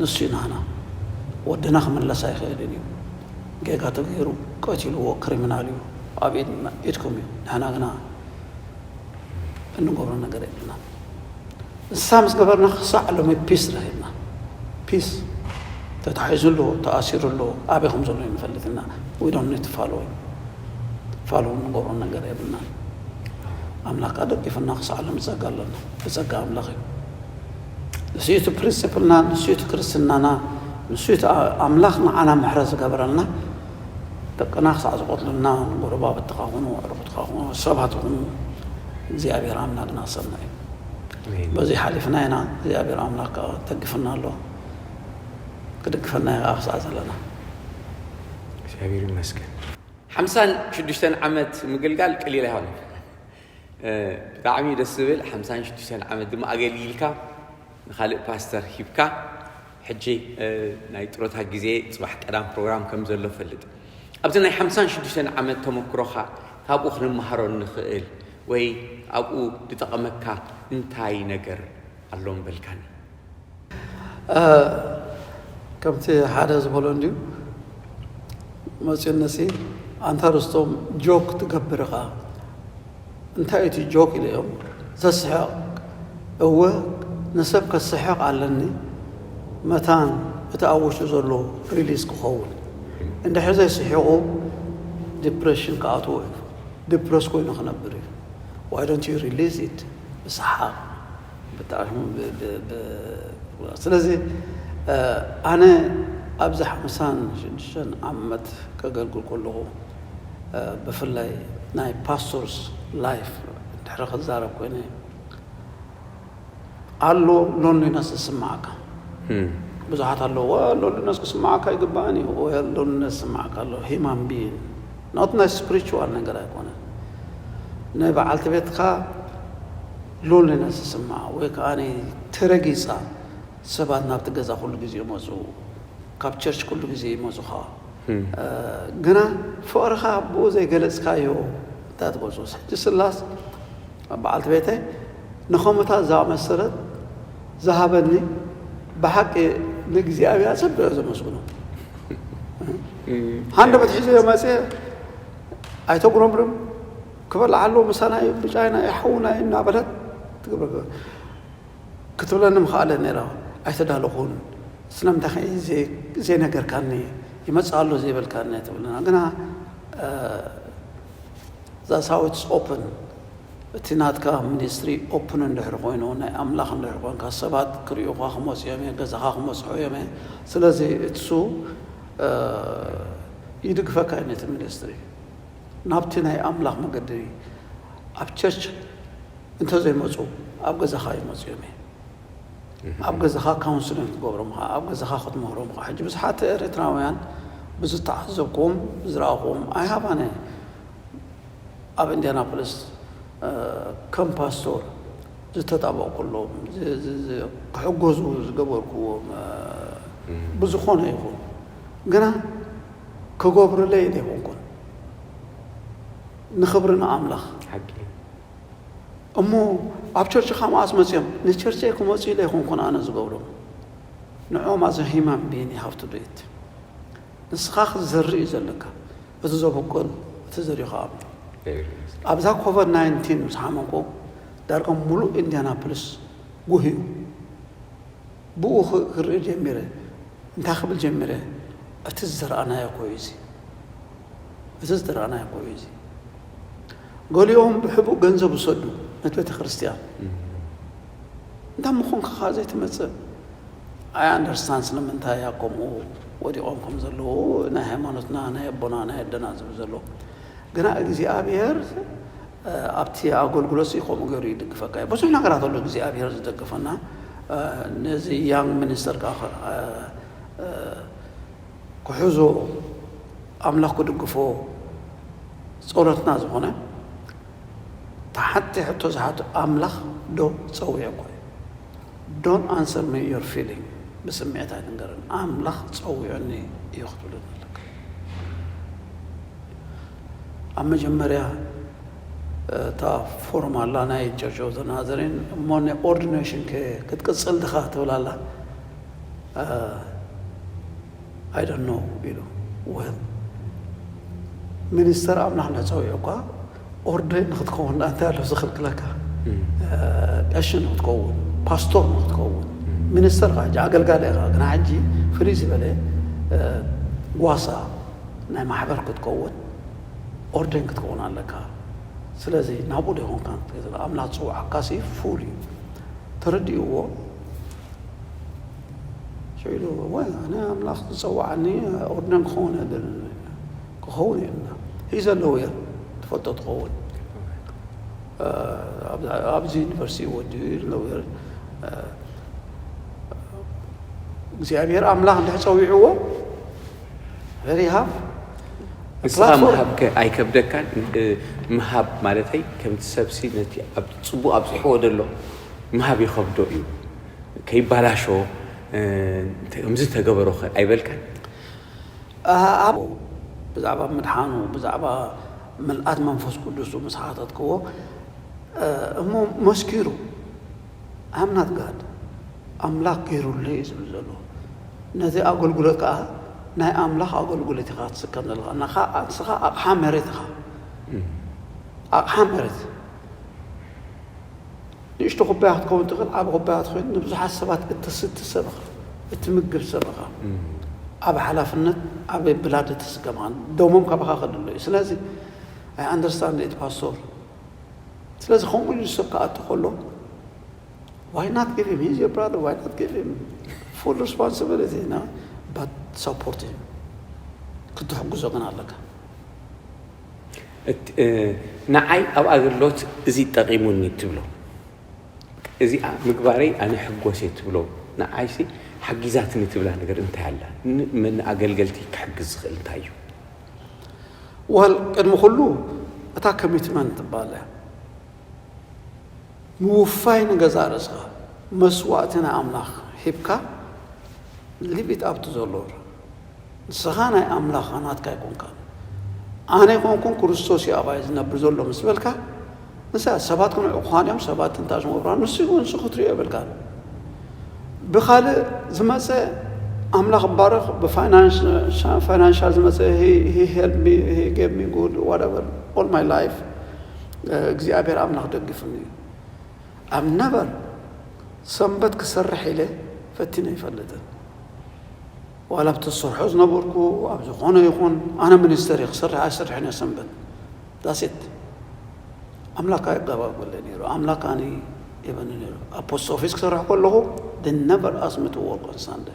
ንሱ እዩ ናህና ወድና ክምለስ ኣይኽእልን እዩ ጌጋ ተገይሩ ቀቲልዎ ክሪሚናል እዩ ኣብ ኢድኩም እዩ ንሕና ግና እንገብሮ ነገር የብልና ንሳ ምስ ገበርና ክሳዕ ሎሚ ፒስ ረኺብና ፒስ ተታሒዙ ኣሎ ተኣሲሩ ኣሎ ኣበይ ከም ዘሎ ይንፈልጥ ኢና we don't need to follow him follow ንገብሮ ነገር የብልና ኣምላኽ ከዓ ደቂፍና ክሳዕ ሎሚ ጸጋ ኣለና ብጸጋ ኣምላኽ እዩ ንሱ እቲ ፕሪንሲፕልና ንሱ እቲ ክርስትናና ንሱ እቲ ኣምላኽ ንዓና ምሕረት ዝገበረልና ደቅና ክሳዕ ዝቐትሉና ንጎረባብትኻ ኹኑ ኣዕሩኽትኻ ኹኑ ሰባት ኹኑ እግዚኣብሔር ኣምላኽና ሰናይ እዩ በዚ ሓሊፍና ኢና እግዚኣብሔር ኣምላኽ ከዓ ተግፍና ኣሎ ክድግፈና ከዓ ክሳዕ ዘለና እግዚኣብሔር ይመስገን ሓምሳን ሽዱሽተን ዓመት ምግልጋል ቀሊል ኣይኮነን ብጣዕሚ ደስ ዝብል ሓምሳን ሽዱሽተን ዓመት ድማ ኣገልጊልካ ንካልእ ፓስተር ሂብካ ሕጂ ናይ ጥሮታ ግዜ ጽባሕ ቀዳም ፕሮግራም ከም ዘሎ ፈልጥ። ኣብዚ ናይ ሓምሳን ሽዱሽተን ዓመት ተመክሮኻ ካብኡ ክንመሃሮ እንኽእል ወይ ኣብኡ ዝጠቐመካ እንታይ ነገር ኣሎ ምበልካኒ? ከምቲ ሓደ ዝበሎ እንድዩ መፅኡነሲ ኣንታ ርስቶም ጆክ ትገብር ኢኻ። እንታይ እቲ ጆክ ኢለዮም ዘስሕቕ? እወ ንሰብ ከስሕቕ ኣለኒ መታን እቲ ኣብ ውሽጡ ዘሎ ሪሊዝ ክኸውን። እንድሕር ዘይስሒቑ ዲፕሬሽን ክኣትዎ እዩ። ዲፕረስ ኮይኑ ክነብር እዩ። Why don't you release it ብሰሓቕ? ስለዚ ኣነ ኣብዚ ሓምሳን ሽዱሽተን ዓመት ከገልግል ከለኹ ብፍላይ ናይ ፓስቶርስ ላይፍ ድሕሪ ክዛረብ ኮይነ ኣሎ ሎንሊነስ ዝስማዓካ ብዙሓት ኣለዎ። ሎንሊነስ ክስማዓካ ይግባእን እዩ። ሎንሊነስ ዝስማዓካ ኣሎ ሂማን ቢን ናት ናይ ስፕሪቹዋል ነገር ኣይኮነን። ናይ በዓልቲ ቤትካ ሎንሊነስ ዝስማዓ ወይ ከዓ ተረጊፃ ሰባት ናብቲ ገዛ ኩሉ ግዜ ይመፁ፣ ካብ ቸርች ኩሉ ግዜ ይመፁኻ። ግና ፍቕርኻ ብኡ ዘይገለፅካዮ እንታይ ትገልፆ? ሕጂ ስላስ በዓልቲ ቤተይ ንኸምኡታት ዝኣመሰለት ዝሃበኒ ብሓቂ ንእግዚኣብሔር ኣፀቢቐ ዘመስግኖ። ሃንደበት ሒዘዮ መፅየ ኣይተጉረምርም ክበልዓ ኣለዎ ምሳና እዩ ብጫይና እዩ ሓውና እዩ እናበለት ትግብረ ክትብለኒ ምኽኣለ ነይራ። ኣይተዳለኹን ስለምንታይ ዘይነገርካኒ ይመፅእ ኣሎ ዘይበልካኒ ትብለና ግና that's how it's open። እቲ ናትካ ሚኒስትሪ ኦፕን እንድሕር ኮይኑ ናይ ኣምላኽ እንድሕር ኮይንካ ሰባት ክርእዩኻ ክመፁ እዮም እየ ገዛኻ ክመፅሑ እዮም እየ። ስለዚ እሱ ይድግፈካ እዩ ነቲ ሚኒስትሪ ናብቲ ናይ ኣምላኽ መገዲ ኣብ ቸርች እንተዘይመፁ ኣብ ገዛኻ ይመፁ እዮም እየ። ኣብ ገዛኻ ካውንስሊንግ ክትገብሮም ኻ ኣብ ገዛኻ ክትምህሮም ኻ ሕጂ ብዙሓት ኤርትራውያን ብዝተዓዘብኩም ዝረኣኹም ኣይሃባነ ኣብ ኢንዲያናፖሊስ ከም ፓስቶር ዝተጣበቕኩሎም ክሕገዙ ዝገበርኩዎም ብዝኾነ ይኹን ግና ክገብሩለይ ዘይኮንኩን ንኽብሪ ንኣምላኽ እሞ ኣብ ቸርችኻ መኣስ መፅኦም ንቸርቸይ ክመፁ ኢለ ኣይኮንኩን ኣነ ዝገብሮም ንዕኦም ኣዘ ሂማን ቢን ይሃፍቱ ዱኢት ንስኻ ክትዘርእ እዩ ዘለካ እቲ ዘበቆል እቲ ዘሪኻ ኣብዛ ኮቨድ ናይንቲን ምስ ሓመምኩ ዳርጋ ሙሉእ ኢንዲያናፖሊስ ጉህዩ ብኡ ክርኢ ጀሚረ እንታይ ክብል ጀሚረ እቲ ዝዘረኣናዮ ኮዩ እዚ እቲ ዝዘረኣናዮ ኮዩ እዚ ገሊኦም ብሕቡእ ገንዘብ ውሰዱ ነቲ ቤተ ክርስቲያን እንታይ ምኾንካ ካ ዘይትመፅእ ኣይ ኣንደርስታንድ ስለምንታይ ኣብ ከምኡ ወዲቖም ከም ዘለዉ ናይ ሃይማኖትና ናይ ኣቦና ናይ ኣደና ዝብል ዘሎ ግና እግዚኣብሔር ኣብቲ ኣገልግሎት ከምኡ ገይሩ ይድግፈካ እዩ ብዙሕ ነገራት ኣሎ እግዚኣብሔር ዝደግፈና ነዚ ያንግ ሚኒስተር ክሕዞ ኣምላኽ ክድግፎ ጸሎትና ዝኾነ ተሓቲ ሕቶ ዝሓቱ ኣምላኽ ዶ ጸዊዑ እኮ እዩ don't answer me your feeling ብስምዒት ኣይትንገረን ኣምላኽ ጸዊዑኒ እዩ ክትብሉ ኣለካ ኣብ መጀመርያ እታ ፎርም ኣላ ናይ ቸርች ኦፍ ዘናዘሬን እሞ ናይ ኦርዲኔሽን ክትቅፅል ድኻ ትብል ኣላ I don't know ኢሉ well ሚኒስተር ኣምላኽ እንዳፀዊዑ እኳ ኦርዴን ንክትከውን እንታይ ኣሎ ዝኽልክለካ ቀሺ ንክትከውን ፓስቶር ንክትከውን ሚኒስተር ካ ሕጂ ኣገልጋሊ ኢኻ ግና ሕጂ ፍልይ ዝበለ ጓሳ ናይ ማሕበር ክትከውን ኦርዴን ክትከውን ኣለካ ስለዚ ናብኡ ደይኮንካ ኣምላኽ ዝፅውዓካ ሲ ፉል እዩ ተረዲእዎ ሽዑ ኢሉ ወይ ኣነ ኣምላኽ ዝፀውዓኒ ኦርደን ክኸውን ክኸውን እዩ ሂዘ ሎየር ትፈልጦ ትኸውን ኣብዚ ዩኒቨርሲቲ ወዲኡ ሎየር እግዚኣብሔር ኣምላኽ እንድሕ ፀዊዕዎ very have ንስኻ ምሃብ ከ ኣይከብደካን? ምሃብ ማለተይ ከምቲ ሰብሲ ነቲ ኣብ ጽቡቕ ኣብጽሕዎ ዘሎ ምሃብ ይኸብዶ እዩ። ከይባላሾ ከምዚ ተገበሮ ከ ኣይበልካን? ኣብ ብዛዕባ ምድሓኑ ብዛዕባ ምልኣት መንፈስ ቅዱሱ ምስ ሓተትክዎ እሞ መስኪሩ ኣምናት ጋድ ኣምላኽ ገይሩለይ እዩ ዝብል ዘሎ። ነዚ ኣገልግሎት ከዓ ናይ ኣምላኽ ኣገልግሎት ኢኻ ትስከም ዘለኻ። ንኻ ኣቕሓ መሬት ኢኻ። ኣቕሓ መሬት ንእሽቶ ኩባያ ክትከውን ትኽእል፣ ዓብ ኩባያ ክትኮይን ንብዙሓት ሰባት እትስቲ ሰብ ኢኻ፣ እትምግብ ሰብ ኢኻ። ዓብ ሓላፍነት ዓብ ብላድ እትስከም ኢኻ። ደሞም ካባኻ ከድሎ እዩ። ስለዚ I understand it pastor። ስለዚ ከምኡ ኢሉ ሰብ ክኣቱ ከሎ why not give him? He's your brother, why not give him full responsibility? No? But support him። ክትሕግዞ ግን ኣለካ። ንዓይ ኣብ ኣገልግሎት እዚ ጠቒሙኒ ትብሎ፣ እዚኣ ምግባረይ ኣነ ሕጎስ እየ ትብሎ፣ ንዓይሲ ሓጊዛትኒ ትብላ ነገር እንታይ ኣላ? ንኣገልገልቲ ክሕግዝ ዝኽእል እንታይ እዩ? ዋል ቅድሚ ኩሉ እታ ኮሚትመንት ትበሃል እያ። ምውፋይ ንገዛእ ርእስኻ መስዋእቲ ናይ ኣምላኽ ሂብካ ሊቪት ኣብቲ ዘሎ ንስኻ ናይ ኣምላኽ ናትካ ኣይኮንካን። ኣነ ኣይኮንኩን ክርስቶስ እዩ ኣባይ ዝነብር ዘሎ ምስ በልካ ንሳ ሰባት ክንዑ ክዃን እዮም ሰባት ትንታሽ መብራ ንሱ ይኹን ንሱ ክትሪኦ ይብልካን። ብኻልእ ዝመፀ ኣምላኽ ባረኽ ብፋይናንሻል ዝመፀ ሄልሚ ጌሚ ጉድ ዋደቨር ኦል ማይ ላይፍ እግዚኣብሔር ኣምላኽ ደግፍኒ እዩ። ኣብ ነበር ሰንበት ክሰርሕ ኢለ ፈቲነ ይፈልጥን ዋላ ኣብቲ ዝሰርሖ ዝነበርኩ ኣብ ዝኾነ ይኹን ኣነ ሚኒስተር ክሰርሕ ኣይሰርሕን እየ ሰንበት ዳሴት ኣምላካ ይጋባበለ ነይሩ ኣምላካ ኒ ይበኒ ነይሩ ኣብ ፖስት ኦፊስ ክሰርሕ ከለኹ ነበር ኣስምትዎ ኮንሳንደ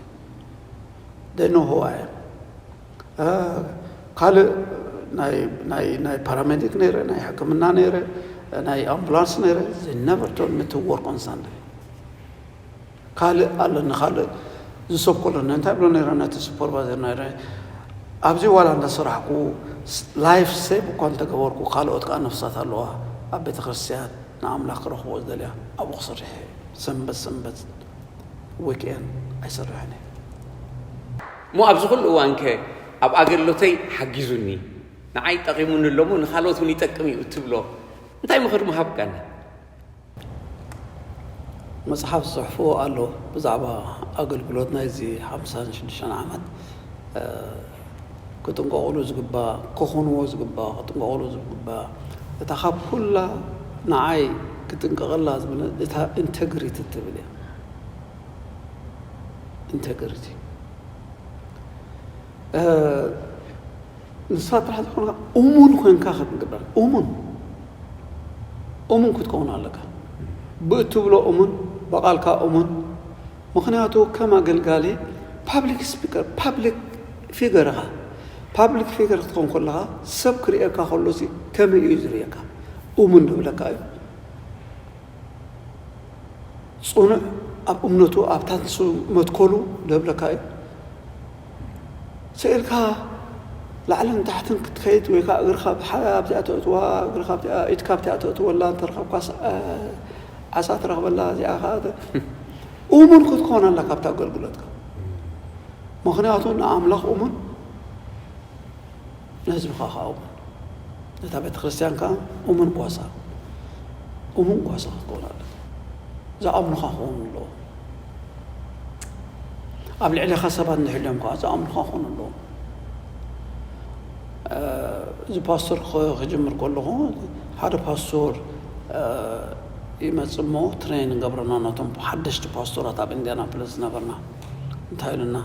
ደኖ ሆዋየ ካልእ ናይ ፓራሜዲክ ነይረ ናይ ሕክምና ነይረ ናይ ኣምቡላንስ ነይረ ነበር ቶን ምትወር ኮንሳንደ ካልእ ኣለኒ ካልእ ዝሰብኮ ኣለኒ እንታይ ብሎ ነረ ነቲ ሱፐርቫይዘር ነረ ኣብዚ ዋላ እንዳሰራሕኩ ላይፍ ሴቭ እኳ እንተገበርኩ ካልኦት ከዓ ነፍሳት ኣለዋ ኣብ ቤተክርስትያን ንኣምላኽ ክረኽቦ ዝደልያ ኣብኡ ክሰርሕ ሰንበት ሰንበት ዊክኤንድ ኣይሰርሕን እየ እሞ ኣብዚ ኩሉ እዋን ከ ኣብ ኣገልግሎተይ ሓጊዙኒ ንዓይ ጠቒሙኒ ኣሎ እሞ ንኻልኦት እውን ይጠቅም እዩ እትብሎ እንታይ ምኽሪ ምሃብካኒ መፅሓፍ ዝፅሕፍዎ ኣሎ ብዛዕባ ኣገልግሎት ናይዚ ሓምሳን ሽዱሽተን ዓመት ክጥንቀቕሉ ዝግባእ ክኾንዎ ዝግባእ ክጥንቀቕሉ ዝግባእ እታ ካብ ኩላ ንዓይ ክጥንቀቐላ ዝብል እታ ኢንተግሪቲ ትብል እያ ኢንተግሪቲ ንሳ ጥራሕ ዝኾንካ እሙን ኮንካ ክትግበር እሙን እሙን ክትከውን ኣለካ ብእትብሎ እሙን ብቓልካ እሙን ምኽንያቱ ከም ኣገልጋሊ ፓብሊክ ስፒከር ፓብሊክ ፊገር ኢኻ ፓብሊክ ፊገር ክትኸውን ከለኻ ሰብ ክርእየካ ከሎ ከመይ እዩ ዝርእየካ እሙን ንብለካ እዩ ፅኑዕ ኣብ እምነቱ ኣብታ ንሱ መትከሉ ደብለካ እዩ ስእልካ ላዕልን ታሕትን ክትከይድ ወይ ከዓ እግርካ ብሓ ኣብዚኣ ተእትዋ እግርካ ኣብዚኣ ኢድካ ኣብዚኣ ተእትወላ እንተረከብካ ዓሳ ትረክበላ እዚኣ ከዓ እሙን ክትኮን ኣለካ ኣብቲ ኣገልግሎትካ ምክንያቱ ንኣምላኽ እሙን ንህዝብኻ ከዓ እሙን ነታ ቤተ ክርስቲያን ከዓ እሙን ጓሳ እሙን ጓሳ ክትከውን ኣለካ ዝኣምኑኻ ክኾኑ ኣለዎ ኣብ ልዕሊኻ ሰባት እንድሕልዮም ከዓ ዝኣምኑኻ ክኾኑ ኣለዎ እዚ ፓስቶር ክጅምር ከለኹ ሓደ ፓስቶር ይመፅ እሞ ትሬን ገብረና ነቶም ሓደሽቲ ፓስቶራት ኣብ ኢንዲያናፖሊስ ዝነበርና እንታይ ኢሉና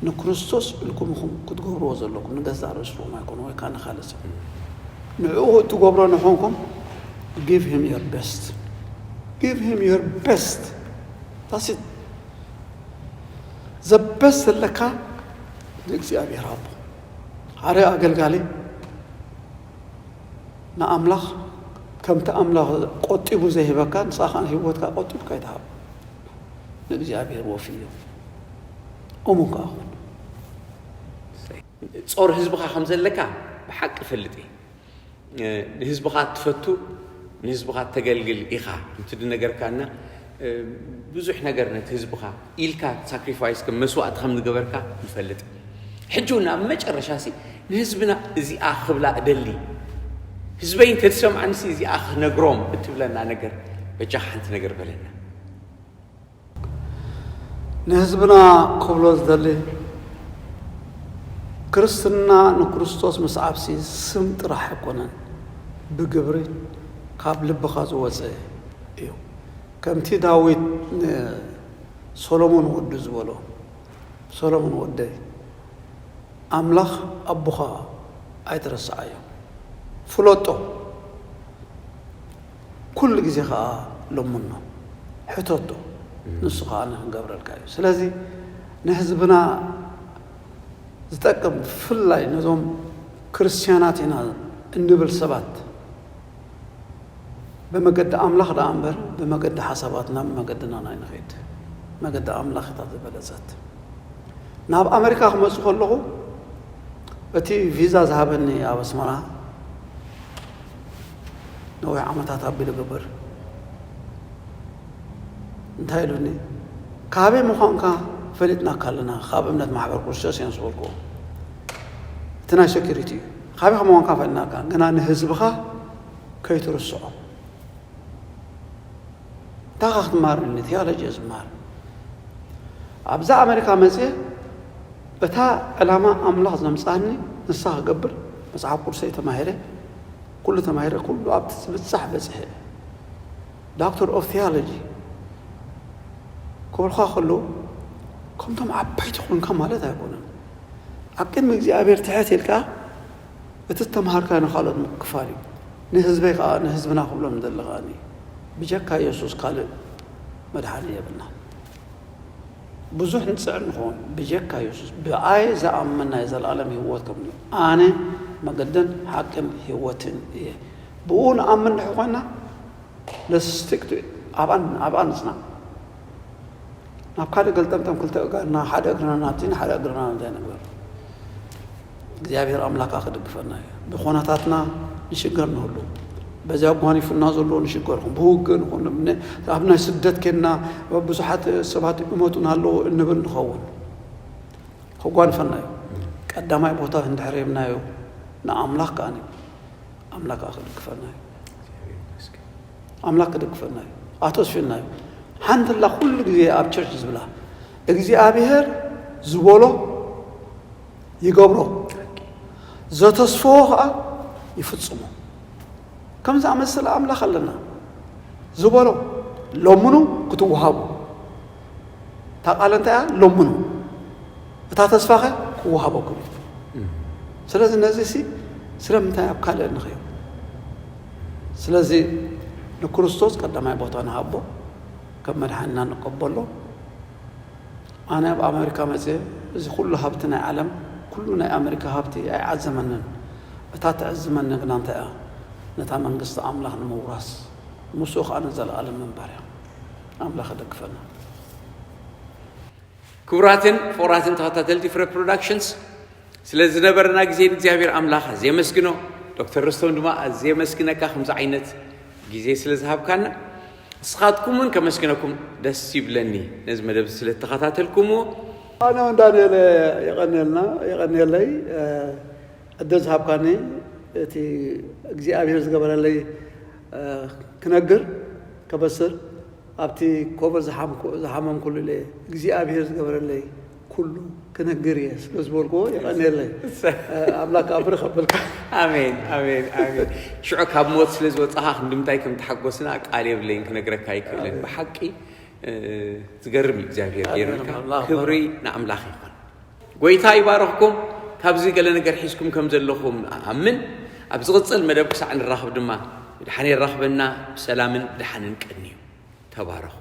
ንክርስቶስ ኢልኩም ኢኹም ክትገብርዎ ዘለኩም ንገዛእ ርእስኹም ኣይኮነ ወይ ከዓ ንካልእ ሰብ ንዕኡ እትገብሮ ንኾንኩም give him your best give him your best that's it the best ዘለካ ንእግዚኣብሔር ሃቦ ሓደ ኣገልጋሊ ንኣምላኽ ከምቲ ኣምላኽ ቆጢቡ ዘይህበካ ንስኻ ከዓ ንህይወትካ ቆጢብካ ይትሃብ ንእግዚኣብሔር ወፍዮ እሙን ከዓ ኹን ጾር ህዝብኻ ከም ዘለካ ብሓቂ እፈልጥ እየ። ንህዝብኻ ትፈቱ፣ ንህዝብኻ ተገልግል ኢኻ። ከምቲ ዝነገርካና ብዙሕ ነገር ነቲ ህዝብኻ ኢልካ ሳክሪፋይስ ከም መስዋእቲ ከም ዝገበርካ ንፈልጥ። ሕጂ እውን ኣብ መጨረሻ ሲ ንህዝብና እዚኣ ክብላ እደሊ፣ ህዝበይ እንተዝሰምዓንሲ እዚኣ ክነግሮም እትብለና ነገር በጃኻ ሓንቲ ነገር በለና። ንህዝብና ክብሎ ዝደሊ ክርስትና ንክርስቶስ ምስዓብሲ ስም ጥራሕ ኣይኮነን፣ ብግብሪ ካብ ልብኻ ዝወፀ እዩ። ከምቲ ዳዊት ንሶሎሞን ወዱ ዝበሎ፣ ሶሎሞን ወደይ ኣምላኽ ኣቦኻ ኣይትረስዓዮ፣ ፍለጦ፣ ኩሉ ግዜ ከዓ ለምኖ፣ ሕተቶ፣ ንሱ ከዓ ንክገብረልካ እዩ። ስለዚ ንህዝብና ዝጠቅም ብፍላይ ነዞም ክርስትያናት ኢና እንብል ሰባት ብመገዲ ኣምላኽ ደኣ እምበር ብመገዲ ሓሳባትናን መገድናን ኣይንኸይድ። መገዲ ኣምላኽ እታ ዝበለጸት። ናብ ኣመሪካ ክመጽእ ከለኹ እቲ ቪዛ ዝሃበኒ ኣብ ኣስመራ ነዊሕ ዓመታት ኣቢሉ ግብር እንታይ ኢሉኒ፣ ካበይ ምዃንካ ፈሊጥናካ ኣለና፣ ካብ እምነት ማሕበር ክርስቶስ እዮም ዝበልኩዎ። እቲ ናይ ሴኩሪቲ እዩ። ካበይ ከም ምዃንካ ፈሊጥናካ፣ ግና ንህዝብኻ ከይትርስዖ። እንታይ ኻ ክትማር ኢሉኒ፣ ቲዮሎጂ እየ ዝማር። ኣብዛ ኣመሪካ መፅየ እታ ዕላማ ኣምላኽ ዘምፃኒ ንሳ ክገብር መፅሓፍ ቅዱሰይ ተማሂረ፣ ኩሉ ተማሂረ፣ ኩሉ ኣብቲ ዝብፃሕ በፂሐ። ዶክተር ኦፍ ቲዮሎጂ ክብልካ ከለዉ ከምቶም ዓበይቲ ኮንካ ማለት ኣይኮነን። ኣብ ቅድሚ እግዚኣብሔር ትሕት ኢልካ እቲ ዝተምሃርካዮ ንኻልኦት ምክፋል እዩ። ንህዝበይ ከዓ ንህዝብና ክብሎም ዝደሊ ከዓኒ ብጀካ የሱስ ካልእ መድሓኒ የብልናን። ብዙሕ ንፅዕር ንኸውን ብጀካ የሱስ ብኣይ ዝኣምን ናይ ዘለኣለም ህይወት ከም ኣነ መገድን ሓቅን ህይወትን እየ። ብኡ ንኣምን ድሕ ኮይና ለስቲክቱ ኣብኣን ኣብኣን ንፅና ናብ ካልእ ገልጠምጠም ክልተ እጋርና ሓደ እግርና ናብቲ ሓደ እግርና እንታይ ንግበር። እግዚኣብሔር ኣምላካ ክድግፈና እዩ። ብኮነታትና ንሽገር ንህሉ በዚያ ጓኒፉና ዘሎ ንሽገር ኹን ብውግእ ንኹን ኣብ ናይ ስደት ኬንና ብዙሓት ሰባት እመቱና ኣለዉ እንብል ንኸውን። ከጓንፈና እዩ። ቀዳማይ ቦታ እንድሕር ሂብናዮ ንኣምላኽ ከኣ ኣምላኽ ከኣ ክድግፈና እዩ። ኣምላኽ ክድግፈና እዩ። ኣተስፊና እዩ። ሓንቲ ላ ኩሉ ግዜ ኣብ ቸርች ዝብላ እግዚኣብሔር ዝበሎ ይገብሮ፣ ዘተስፈዎ ከኣ ይፍጽሞ። ከም ዝኣመሰለ ኣምላኽ ኣለና። ዝበሎ ለምኑ ክትወሃቡ። እታ ቃል እንታይ እያ? ለምኑ እታ ተስፋኸ ክወሃበኩም እዩ። ስለዚ ነዚ ሲ ስለምንታይ ኣብ ካልእ ንኸዮ? ስለዚ ንክርስቶስ ቀዳማይ ቦታ ንሃቦ፣ ከም መድሓኒና ንቀበሎ። ኣነ ኣብ ኣሜሪካ መፅየ እዚ ኩሉ ሃብቲ ናይ ዓለም ኩሉ ናይ ኣሜሪካ ሃብቲ ኣይዓዘመንን። እታ ትዕዝመኒ ግና እንታይ እያ? ነታ መንግስቲ ኣምላኽ ንምውራስ ምስኡ ከዓ ንዘለኣለም ምንባር እያ። ኣምላኽ ይደግፈና። ክቡራትን ፍቑራትን ተኸታተልቲ ፍረ ፕሮዳክሽንስ ስለ ዝነበረና ግዜ ንእግዚኣብሔር ኣምላኽ ኣዝየ የመስግኖ። ዶክተር ርስቶም ድማ ኣዝየ የመስግነካ ከምዚ ዓይነት ግዜ ስለ ዝሃብካና። ንስኻትኩም እውን ከመስግነኩም ደስ ይብለኒ ነዚ መደብ ስለ እተኸታተልኩምዎ። ኣነ እውን ዳንኤል የቐንየልና የቐንየለይ ዕድል ዝሃብካኒ እቲ እግዚኣብሔር ዝገበረለይ ክነግር ከበስር ኣብቲ ኮቨር ዝሓመምኩሉ ኢለ እግዚኣብሔር ዝገበረለይ ኩሉ ክነግር እየ ስለ ዝበልክዎ የቐንየለይ። ኣምላክ ኣብሪ ከብልካ። ኣሜን ኣሜን ኣሜን። ሽዑ ካብ ሞት ስለ ዝወፃኻ ክንድምታይ ከም ተሓጎስና ቃል የብለይን ክነግረካ ኣይክእልን። ብሓቂ ዝገርም እዩ እግዚኣብሔር ገይሩልካ። ክብሪ ንኣምላኽ ይኹን። ጎይታ ይባረኽኩም። ካብዚ ገለ ነገር ሒዝኩም ከም ዘለኹም ኣምን። ኣብ ዝቕጽል መደብ ክሳዕ ንራኸብ ድማ ብድሓን የራኽበና። ብሰላምን ብድሓንን ቀንዩ። ተባረኹ።